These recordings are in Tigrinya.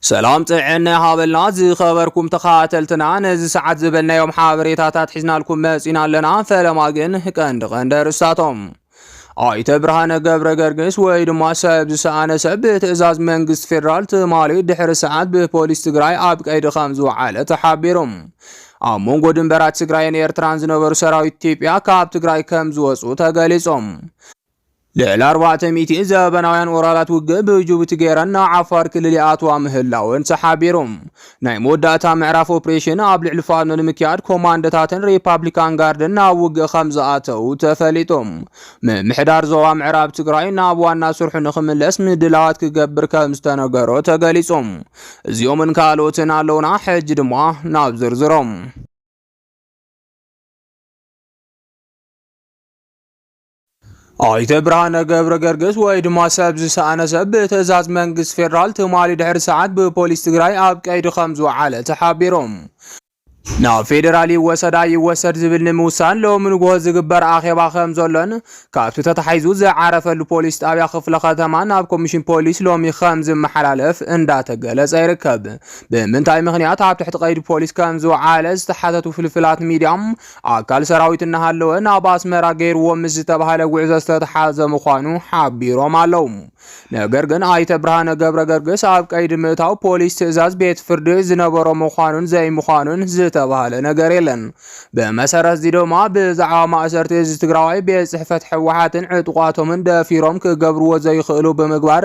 ሰላም ጥዕና ሃበልና ዝኸበርኩም ተኻተልትና፣ ነዚ ሰዓት ዝበልናዮም ሓበሬታታት ሒዝናልኩም መጺና ኣለና። ፈለማ ግን ቀንዲ ቀንዲ ርእስታቶም። ኣይተ ብርሃነ ገብረ ገርግስ ወይ ድማ ሰብ ዝሰኣነ ሰብ ብትእዛዝ መንግስቲ ፌደራል ትማሊ ድሕሪ ሰዓት ብፖሊስ ትግራይ ኣብ ቀይዲ ከም ዝወዓለ ተሓቢሩ። ኣብ መንጎ ድንበራት ትግራይን ኤርትራን ዝነበሩ ሰራዊት ኢትዮጵያ ካብ ትግራይ ከም ዝወፁ ተገሊጾም። ልዕሊ ኣርባዕተ ሚእቲ ዘበናውያን ኦራላት ውግእ ብጅቡቲ ገይረን ናብ ዓፋር ክልል ይኣትዋ ምህላወን ተሓቢሩ። ናይ መወዳእታ ምዕራፍ ኦፕሬሽን ኣብ ልዕሊ ፋኖ ንምክያድ ኮማንዶታትን ሪፓብሊካን ጋርድን ናብ ውግእ ከም ዝኣተዉ ተፈሊጡ። ምምሕዳር ዞባ ምዕራብ ትግራይ ናብ ዋና ስርሑ ንኽምለስ ምድላዋት ክገብር ከም ዝተነገሮ ተገሊጹ። እዚኦምን ካልኦትን ኣለውና። ሕጂ ድማ ናብ ዝርዝሮም። ኣይተ ብርሃነ ገብረ ገርግስ ወይ ድማ ሰብ ዝሰኣነ ሰብ ብትእዛዝ መንግስቲ ፌደራል ትማሊ ድሕሪ ሰዓት ብፖሊስ ትግራይ ኣብ ቀይዲ ከም ዝወዓለ ተሓቢሩ። ናብ ፌደራል ይወሰድ ኣይወሰድ ዝብል ንምውሳን ሎሚ ንግሆ ዝግበር ኣኼባ ከም ዘሎን ካብቲ ተታሒዙ ዝዓረፈሉ ፖሊስ ጣብያ ክፍለ ከተማ ናብ ኮሚሽን ፖሊስ ሎሚ ከም ዝመሓላለፍ እንዳተገለጸ ይርከብ። ብምንታይ ምኽንያት ኣብ ትሕቲ ቀይዲ ፖሊስ ከም ዝወዓለ ዝተሓተቱ ፍልፍላት ሚድያ፣ ኣካል ሰራዊት እናሃለወ ናብ ኣስመራ ገይርዎ ምስ ዝተባህለ ጉዕዞ ዝተተሓዘ ምዃኑ ሓቢሮም ኣለዉ። ነገር ግን ኣይተ ብርሃነ ገብረ ገርግስ ኣብ ቀይዲ ምእታው ፖሊስ ትእዛዝ ቤት ፍርዲ ዝነበሮ ምዃኑን ዘይምዃኑን ዝተባህለ ነገር የለን። ብመሰረት እዚ ድማ ብዛዕባ ማእሰርቲ እዚ ትግራዋይ ቤት ጽሕፈት ህወሓትን ዕጡቋቶምን ደፊሮም ክገብርዎ ዘይኽእሉ ብምግባር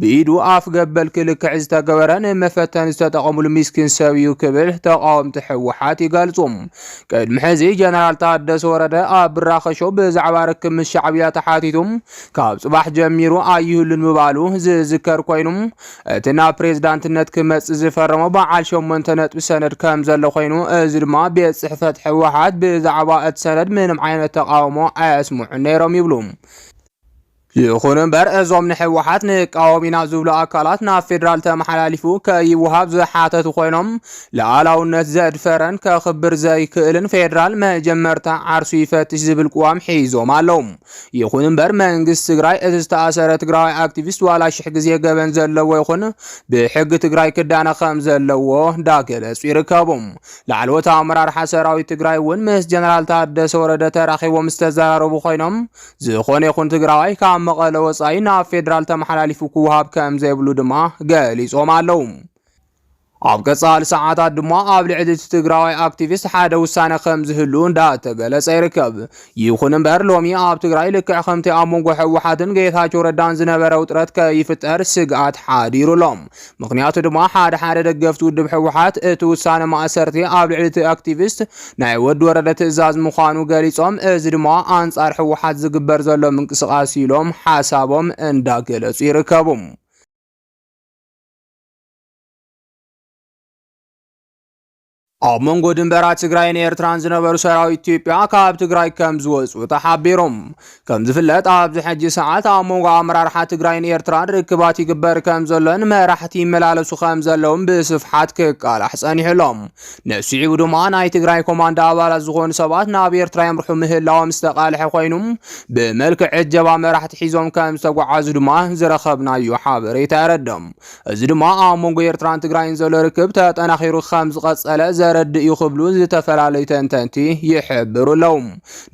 ብኢዱ ኣፍ ገበል ክልክዕ ዝተገበረ ንመፈተኒ ዝተጠቐሙሉ ሚስኪን ሰብ እዩ ክብል ተቃወምቲ ህወሓት ይገልጹ። ቅድሚ ሕዚ ጀነራል ታደሰ ወረደ ኣብ ብራኸሾ ብዛዕባ ርክብ ምስ ሻዕብያ ተሓቲቱ ካብ ጽባሕ ጀሚሩ ኣይህሉን ምባሉ ዝዝከር ኮይኑ፣ እቲ ናብ ፕሬዝዳንትነት ክመጽእ ዝፈረመ በዓል ሸሞንተ ነጥቢ ሰነድ ከም ዘሎ ኮይኑ፣ እዚ ድማ ቤት ጽሕፈት ህወሓት ብዛዕባ እቲ ሰነድ ምንም ዓይነት ተቃውሞ ኣየስምዑን ነይሮም ይብሉ። ይኹን እምበር እዞም ንህወሓት ንቃወም ኢና ዝብሉ ኣካላት ናብ ፌደራል ተመሓላሊፉ ከይወሃብ ዝሓተቱ ኮይኖም፣ ሉዓላውነት ዘድፈረን ከኽብር ዘይክእልን ፌደራል መጀመርታ ዓርሱ ይፈትሽ ዝብል ቅዋም ሒዞም ኣለዉ። ይኹን እምበር መንግስቲ ትግራይ እቲ ዝተኣሰረ ትግራዋይ ኣክቲቪስት ዋላ ሽሕ ግዜ ገበን ዘለዎ ይኹን ብሕጊ ትግራይ ክዳነ ከም ዘለዎ እንዳገለጹ ይርከቡ። ላዕለዎት ኣመራርሓ ሰራዊት ትግራይ እውን ምስ ጀነራል ታደሰ ወረደ ተራኺቦም ዝተዘራረቡ ኮይኖም፣ ዝኾነ ይኹን ትግራዋይ ካብ መቐለ ወጻኢ ናብ ፌደራል ተመሓላሊፉ ክወሃብ ከም ዘይብሉ ድማ ገሊጾም ኣለዉ። ኣብ ቀጻሊ ሰዓታት ድማ ኣብ ልዕሊ እቲ ትግራዋይ ኣክቲቪስት ሓደ ውሳነ ከም ዝህሉ እንዳተገለጸ ይርከብ። ይኹን እምበር ሎሚ ኣብ ትግራይ ልክዕ ከምቲ ኣብ መንጎ ህወሓትን ጌታቸው ረዳን ዝነበረ ውጥረት ከይፍጠር ስግኣት ሓዲሩ ኣሎ። ምኽንያቱ ድማ ሓደ ሓደ ደገፍቲ ውድብ ህወሓት እቲ ውሳነ ማእሰርቲ ኣብ ልዕሊ እቲ ኣክቲቪስት ናይ ወዲ ወረደ ትእዛዝ ምዃኑ ገሊጾም፣ እዚ ድማ ኣንጻር ህወሓት ዝግበር ዘሎ ምንቅስቃስ ኢሎም ሓሳቦም እንዳገለጹ ይርከቡ። ኣብ መንጎ ድንበራት ትግራይን ኤርትራን ዝነበሩ ሰራዊት ኢትዮጵያ ካብ ትግራይ ከም ዝወፁ ተሓቢሮም። ከም ዝፍለጥ ኣብዚ ሕጂ ሰዓት ኣብ መንጎ ኣመራርሓ ትግራይን ኤርትራን ርክባት ይግበር ከም ዘሎን መራሕቲ ይመላለሱ ከም ዘለውን ብስፍሓት ክቃላሕ ጸኒሑ ኣሎ። ነሱ ስዒቡ ድማ ናይ ትግራይ ኮማንዶ ኣባላት ዝኾኑ ሰባት ናብ ኤርትራ የምርሑ ምህላዎም ዝተቃልሐ ኮይኑ፣ ብመልክዕ ዕጀባ መራሕቲ ሒዞም ከም ዝተጓዓዙ ድማ ዝረኸብናዮ ሓበሬታ የረድእ። እዚ ድማ ኣብ መንጎ ኤርትራን ትግራይን ዘሎ ርክብ ተጠናኺሩ ከም ዝቐጸለ ዘረድእ እዩ ክብሉ ዝተፈላለዩ ተንተንቲ ይሕብሩ ኣለዉ።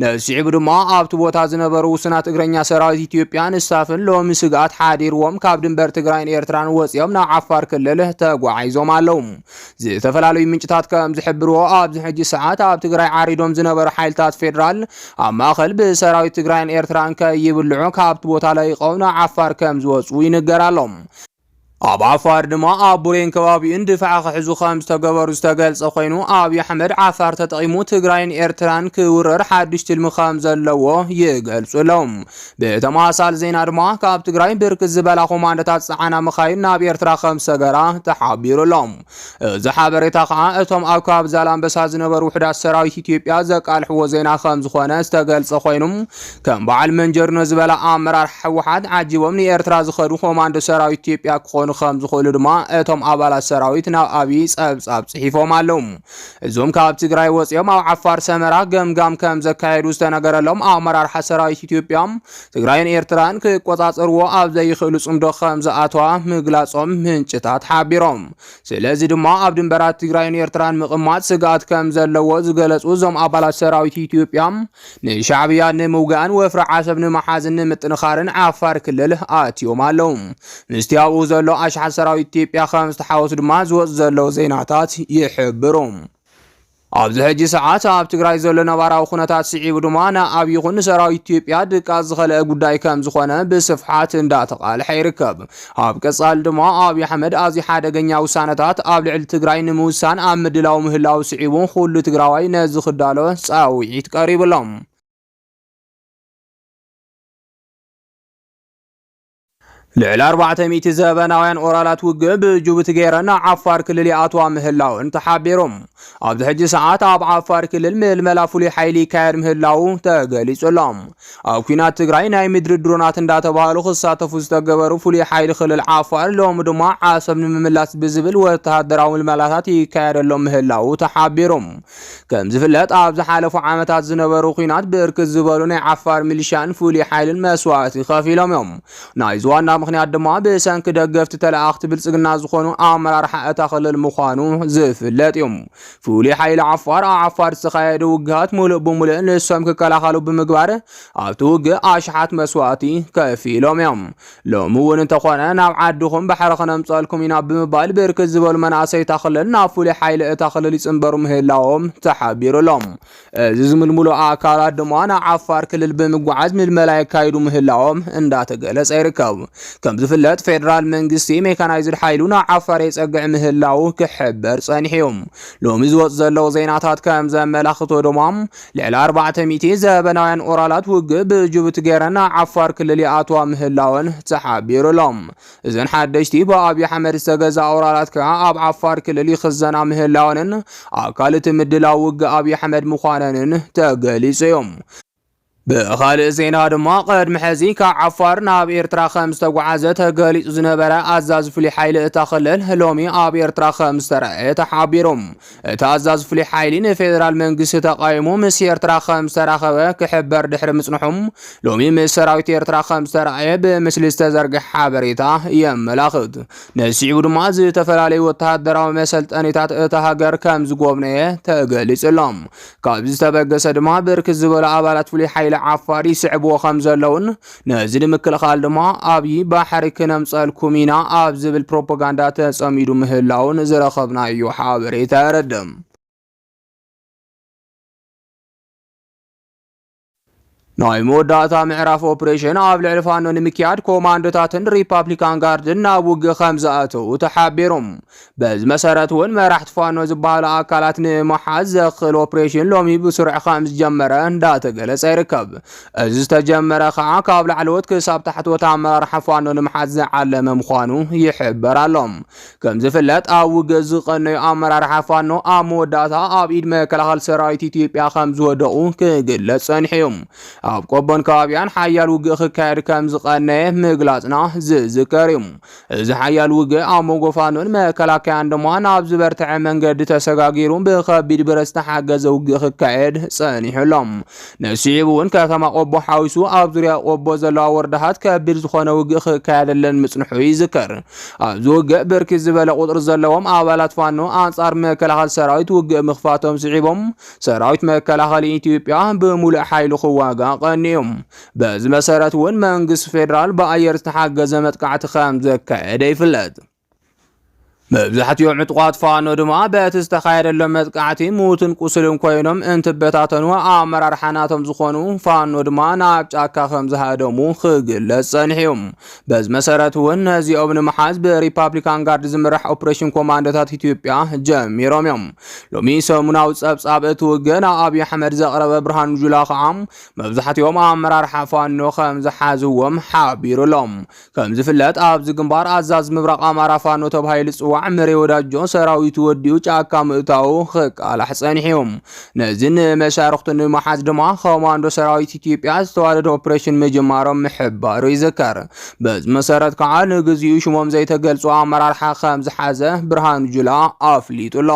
ነዚ ስዒቡ ድማ ኣብቲ ቦታ ዝነበሩ ውሱናት እግረኛ ሰራዊት ኢትዮጵያን ስታፍን ሎሚ ስግኣት ሓዲርዎም ካብ ድንበር ትግራይን ኤርትራን ወፂኦም ናብ ዓፋር ክልል ተጓዒዞም ኣለዉ። ዝተፈላለዩ ምንጭታት ከም ዝሕብርዎ ኣብዚ ሕጂ ሰዓት ኣብ ትግራይ ዓሪዶም ዝነበሩ ሓይልታት ፌዴራል ኣብ ማእኸል ብሰራዊት ትግራይን ኤርትራን ከይብልዑ ካብቲ ቦታ ለቂቖም ናብ ዓፋር ከም ዝወፁ ይንገር ኣሎ። ኣብ ዓፋር ድማ ኣብ ቡሬን ከባቢኡን ድፋዕ ክሕዙ ከም ዝተገበሩ ዝተገልጸ ኮይኑ፣ ኣብይ ኣሕመድ ዓፋር ተጠቒሙ ትግራይን ኤርትራን ክውረር ሓድሽ ትልሚ ከም ዘለዎ ይገልጹ ኣለዉ። ብተመሳሳሊ ዜና ድማ ካብ ትግራይ ብርክት ዝበላ ኮማንዶታት ዝጸዓና መኻይን ናብ ኤርትራ ከም ዝሰገራ ተሓቢሩ ኣሎ። እዚ ሓበሬታ ከዓ እቶም ኣብ ከባቢ ዛላምበሳ ዝነበሩ ውሕዳት ሰራዊት ኢትዮጵያ ዘቃልሕዎ ዜና ከም ዝኾነ ዝተገልጸ ኮይኑ፣ ከም በዓል መንጀርኖ ዝበላ ኣመራርሓ ህወሓት ዓጂቦም ንኤርትራ ዝኸዱ ኮማንዶ ሰራዊት ኢትዮጵያ ክኾኑ ከም ዝኽእሉ ድማ እቶም ኣባላት ሰራዊት ናብ ኣብይ ጸብጻብ ጽሒፎም ኣለዉ። እዞም ካብ ትግራይ ወፂኦም ኣብ ዓፋር ሰመራ ገምጋም ከም ዘካየዱ ዝተነገረሎም ኣመራርሓ ሰራዊት ኢትዮጵያ፣ ትግራይን ኤርትራን ክቆጻጸርዎ ኣብ ዘይኽእሉ ጽምዶ ከም ዝኣተዋ ምግላጾም ምንጭታት ሓቢሮም። ስለዚ ድማ ኣብ ድንበራት ትግራይን ኤርትራን ምቕማጥ ስግኣት ከም ዘለዎ ዝገለጹ እዞም ኣባላት ሰራዊት ኢትዮጵያ፣ ንሻዕብያ ንምውጋእን ወፍሪ ዓሰብ ንምሓዝን ንምጥንኻርን ዓፋር ክልል ኣትዮም ኣለዉ። ምስቲ ኣብኡ ዘሎ ኣሽሓት ሰራዊት ኢትዮጵያ ከም ዝተሓወሱ ድማ ዝወፁ ዘለዉ ዜናታት ይሕብሩ። ኣብዚ ሕጂ ሰዓት ኣብ ትግራይ ዘሎ ነባራዊ ኩነታት ስዒቡ ድማ ንኣብ ይኹን ንሰራዊት ኢትዮጵያ ድቃስ ዝኸልአ ጉዳይ ከም ዝኾነ ብስፍሓት እንዳተቓልሐ ይርከብ። ኣብ ቀጻሊ ድማ ኣብይ ኣሕመድ ኣዝዩ ሓደገኛ ውሳነታት ኣብ ልዕሊ ትግራይ ንምውሳን ኣብ ምድላው ምህላው ስዒቡ፣ ኩሉ ትግራዋይ ነዚ ክዳሎ ጻውዒት ቀሪቡሎም። ልዕሊ ኣርባዕተ ሚእቲ ዘበናውያን ኦራላት ውግእ ብጅቡቲ ገይረን ናብ ዓፋር ክልል ይኣትዋ ምህላውን ተሓቢሩ። ኣብዚ ሕጂ ሰዓት ኣብ ዓፋር ክልል ምልመላ ፍሉይ ሓይሊ ይካየድ ምህላው ተገሊጹ ኣሎ። ኣብ ኲናት ትግራይ ናይ ምድሪ ድሮናት እንዳተባህሉ ክሳተፉ ዝተገበሩ ፍሉይ ሓይሊ ክልል ዓፋር ሎሚ ድማ ዓሰብ ንምምላስ ብዝብል ወተሃደራዊ ምልመላታት ይካየደሎም ምህላው ተሓቢሩ። ከም ዝፍለጥ ኣብ ዝሓለፉ ዓመታት ዝነበሩ ኲናት ብርክት ዝበሉ ናይ ዓፋር ሚሊሻን ፍሉይ ሓይልን መስዋእቲ ከፊሎም እዮም። ናይዚ ዋና ምኽንያት ድማ ብሰንኪ ደገፍቲ ተለኣኽቲ ብልጽግና ዝኾኑ ኣመራርሓ እታ ክልል ምዃኑ ዝፍለጥ እዩ። ፍሉይ ሓይሊ ዓፋር ኣብ ዓፋር ዝተኻየደ ውግሃት ሙሉእ ብሙሉእ ንሶም ክከላኸሉ ብምግባር ኣብቲ ውግእ ኣሽሓት መስዋእቲ ከፊሎም እዮም። ሎሚ እውን እንተኾነ ናብ ዓድኹም ባሕሪ ክነምፀልኩም ኢና ብምባል ብርክት ዝበሉ መናእሰይ እታ ክልል ናብ ፍሉይ ሓይሊ እታ ክልል ይፅንበሩ ምህላዎም ተሓቢሩ ኣሎ። እዚ ዝምልምሉ ኣካላት ድማ ናብ ዓፋር ክልል ብምጓዓዝ ምልመላ የካይዱ ምህላዎም እንዳተገለጸ ይርከብ። ከም ዝፍለጥ ፌደራል መንግስቲ ሜካናይዝድ ሓይሉ ናብ ዓፋር የጸግዕ ምህላው ክሕበር ጸኒሑ እዩ። ሎሚ ዝወፁ ዘለዉ ዜናታት ከም ዘመላኽቶ ድማ ልዕሊ ኣርባዕተ ሚእቲ ዘበናውያን ኦራላት ውግእ ብጅቡቲ ገይረን ናብ ዓፋር ክልል ይኣትዋ ምህላወን ተሓቢሩ ኣሎ። እዘን ሓደሽቲ ብኣብይ ኣሕመድ ዝተገዛ ኦራላት ከዓ ኣብ ዓፋር ክልል ይኽዘና ምህላወንን ኣካል እቲ ምድላው ውግእ ኣብይ ኣሕመድ ምዃነንን ተገሊጹ እዩ። ብኻልእ ዜና ድማ ቅድሚ ሕዚ ካብ ዓፋር ናብ ኤርትራ ከም ዝተጓዓዘ ተገሊጹ ዝነበረ ኣዛዚ ፍሉይ ሓይሊ እታ ክልል ሎሚ ኣብ ኤርትራ ከም ዝተረኣየ ተሓቢሩ። እቲ ኣዛዚ ፍሉይ ሓይሊ ንፌደራል መንግስቲ ተቃይሙ ምስ ኤርትራ ከም ዝተራኸበ ክሕበር ድሕሪ ምጽንሖም፣ ሎሚ ምስ ሰራዊት ኤርትራ ከም ዝተረኣየ ብምስሊ ዝተዘርግሐ ሓበሬታ የመላኽት። ነዚ ስዒቡ ድማ ዝተፈላለዩ ወተሃደራዊ መሰልጠኒታት እታ ሃገር ከም ዝጎብነየ ተገሊጹ ኣሎ። ካብዚ ዝተበገሰ ድማ ብርክት ዝበሉ ኣባላት ፍሉይ ሓይሊ ዓፋር ይስዕብዎ ከም ዘለውን ነዚ ንምክልኻል ድማ ኣብይ ባሕሪ ክነምጸልኩም ኢና ኣብ ዝብል ፕሮፓጋንዳ ተጸሚዱ ምህላውን ዝረኸብናዮ ሓበሬታ የረድእ። ናይ መወዳእታ ምዕራፍ ኦፕሬሽን ኣብ ልዕሊ ፋኖ ንምክያድ ኮማንዶታትን ሪፓብሊካን ጋርድን ናብ ውግእ ከም ዝኣተዉ ተሓቢሩ። በዚ መሰረት እውን መራሕቲ ፋኖ ዝበሃሉ ኣካላት ንምሓዝ ዘኽእል ኦፕሬሽን ሎሚ ብስሩዕ ከም ዝጀመረ እንዳተገለጸ ይርከብ። እዚ ዝተጀመረ ከዓ ካብ ላዕለዎት ክሳብ ታሕተዎት ኣመራርሓ ፋኖ ንምሓዝ ዝዓለመ ምዃኑ ይሕበር ኣሎ። ከም ዝፍለጥ ኣብ ውግእ ዝቐነዩ ኣመራርሓ ፋኖ ኣብ መወዳእታ ኣብ ኢድ መከላኸሊ ሰራዊት ኢትዮጵያ ከም ዝወደቑ ክግለጽ ጸኒሑ እዩ። ኣብ ቆቦን ከባቢያን ሓያል ውግእ ክካየድ ከም ዝቐነየ ምግላጽና ዝዝከር እዩ። እዚ ሓያል ውግእ ኣብ መንጎ ፋኖን መከላከያን ድማ ናብ ዝበርትዐ መንገዲ ተሰጋጊሩ ብኸቢድ ብረት ዝተሓገዘ ውግእ ክካየድ ጸኒሑ ኣሎ። ነዚ ስዒቡ እውን ከተማ ቆቦ ሓዊሱ ኣብ ዙርያ ቆቦ ዘለዋ ወረዳታት ከቢድ ዝኾነ ውግእ ክካየደለን ምጽንሑ ይዝከር። ኣብዚ ውግእ ብርክት ዝበለ ቁጽሪ ዘለዎም ኣባላት ፋኖ ኣንጻር መከላኸሊ ሰራዊት ውግእ ምኽፋቶም ስዒቦም ሰራዊት መከላኸሊ ኢትዮጵያ ብምሉእ ሓይሉ ክዋጋእ ቀንዮም። በዚ መሰረት እውን መንግስቲ ፌደራል ብኣየር ዝተሓገዘ መጥቃዕቲ ከም ዘካየደ ይፍለጥ። መብዛሕትኦም ዕጡቓት ፋኖ ድማ በቲ ዝተኻየደሎም መጥቃዕቲ ሙትን ቁስልን ኮይኖም እንትበታተኑ ኣመራርሓ ናቶም ዝኾኑ ፋኖ ድማ ናብ ጫካ ከም ዝሃደሙ ክግለጽ ጸኒሑ እዩ። በዚ መሰረት እውን ነዚኦም ንምሓዝ ብሪፓብሊካን ጋርድ ዝምራሕ ኦፕሬሽን ኮማንዶታት ኢትዮጵያ ጀሚሮም እዮም። ሎሚ ሰሙናዊ ጸብጻብ እቲ ውግእ ናብ ኣብይ ኣሕመድ ዘቕረበ ብርሃኑ ጁላ ከዓ መብዛሕትኦም ኣመራርሓ ፋኖ ከም ዝሓዝዎም ሓቢሩ ኣሎ። ከም ዝፍለጥ ኣብዚ ግንባር ኣዛዚ ምብራቕ ኣማራ ፋኖ ተባሂሉ ዝጽዋዕ ምሬ ወዳጆ ሰራዊቱ ወዲኡ ጫካ ምእታዉ ክቃላሕ ጸኒሑ እዩ። ነዚ ንመሻርኽቱ ንምሓዝ ድማ ኮማንዶ ሰራዊት ኢትዮጵያ ዝተዋደደ ኦፕሬሽን ምጅማሮም ምሕባሩ ይዝከር። በዚ መሰረት ከዓ ንግዚኡ ሽሞም ዘይተገልጹ ኣመራርሓ ከም ዝሓዘ ብርሃኑ ጁላ ኣፍሊጡ ኣሎ።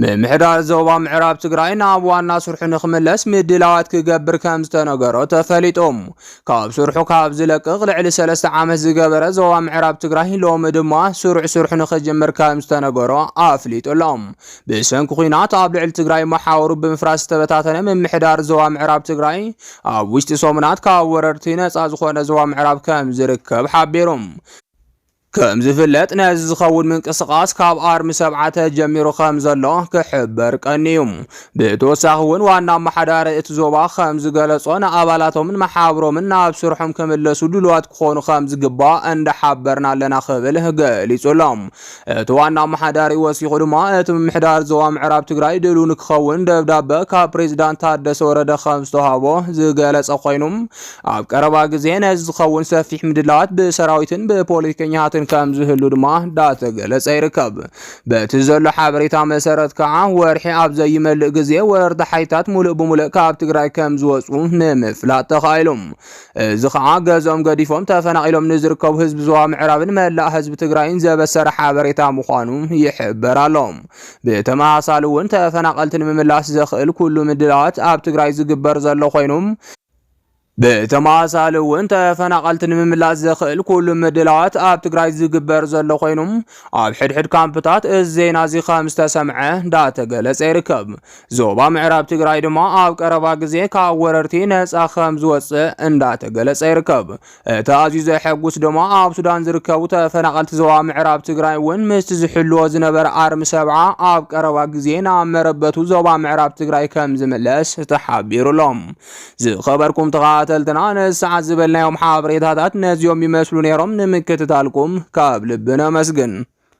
ምምሕዳር ዞባ ምዕራብ ትግራይ ናብ ዋና ስርሑ ንክምለስ ምድላዋት ክገብር ከም ዝተነገሮ ተፈሊጡ። ካብ ስርሑ ካብ ዝለቅቕ ልዕሊ ሰለስተ ዓመት ዝገበረ ዞባ ምዕራብ ትግራይ ሎሚ ድማ ስሩዕ ስርሑ ንክጅምር ከም ዝተነገሮ ኣፍሊጡ ኣሎ። ብሰንኪ ኲናት ኣብ ልዕሊ ትግራይ መሓውሩ ብምፍራስ ዝተበታተነ ምምሕዳር ዞባ ምዕራብ ትግራይ ኣብ ውሽጢ ሰሙናት ካብ ወረርቲ ነፃ ዝኾነ ዞባ ምዕራብ ከም ዝርከብ ሓቢሩ። ከም ዝፍለጥ ነዚ ዝኸውን ምንቅስቓስ ካብ ኣርሚ ሰብዓ ተጀሚሩ ከም ዘሎ ክሕበር ቀንዩ። ብተወሳኺ እውን ዋና ኣመሓዳሪ እቲ ዞባ ከም ዝገለጾ ንኣባላቶምን መሓብሮምን ናብ ስርሖም ክምለሱ ድሉዋት ክኾኑ ከም ዝግባእ እንዳሓበርና ኣለና ክብል ገሊጹ ኣሎ። እቲ ዋና ኣመሓዳሪ ወሲኹ ድማ እቲ ምምሕዳር ዞባ ምዕራብ ትግራይ ድሉ ንክኸውን ደብዳበ ካብ ፕሬዚዳንት ታደሰ ወረደ ከም ዝተዋህቦ ዝገለጸ ኮይኑ ኣብ ቀረባ ግዜ ነዚ ዝኸውን ሰፊሕ ምድላዋት ብሰራዊትን ብፖለቲከኛትን ከም ዝህሉ ድማ እንዳተገለጸ ይርከብ። በቲ ዘሎ ሓበሬታ መሰረት ከዓ ወርሒ ኣብ ዘይመልእ ግዜ ወረርቲ ሓይታት ሙሉእ ብሙሉእ ካብ ትግራይ ከም ዝወፁ ንምፍላጥ ተኻኢሉ። እዚ ከዓ ገዝኦም ገዲፎም ተፈናቒሎም ንዝርከቡ ህዝቢ ዞባ ምዕራብን መላእ ህዝቢ ትግራይን ዘበሰረ ሓበሬታ ምዃኑ ይሕበር ኣሎ። ብተመሳሳሊ እውን ተፈናቐልቲ ንምምላስ ዘኽእል ኩሉ ምድላዋት ኣብ ትግራይ ዝግበር ዘሎ ኮይኑ ብተመሳሳሊ እውን ተፈናቐልቲ ንምምላስ ዘኽእል ኩሉ ምድላዋት ኣብ ትግራይ ዝግበር ዘሎ ኮይኑ ኣብ ሕድሕድ ካምፕታት እዚ ዜና እዚ ከም ዝተሰምዐ እንዳተገለጸ ይርከብ። ዞባ ምዕራብ ትግራይ ድማ ኣብ ቀረባ ግዜ ካብ ወረርቲ ነፃ ከም ዝወፅእ እንዳተገለጸ ይርከብ። እቲ ኣዝዩ ዘሐጉስ ድማ ኣብ ሱዳን ዝርከቡ ተፈናቐልቲ ዞባ ምዕራብ ትግራይ እውን ምስቲ ዝሕልዎ ዝነበረ ኣርሚ ሰብዓ ኣብ ቀረባ ግዜ ናብ መረበቱ ዞባ ምዕራብ ትግራይ ከም ዝምለስ ተሓቢሩ ኣሎ። ዝኸበርኩም ተኸታተልትና ንሰዓት ዝበልናዮም ሓበሬታታት ነዚኦም ይመስሉ ነይሮም። ንምክትታልኩም ካብ ልቢ ነመስግን።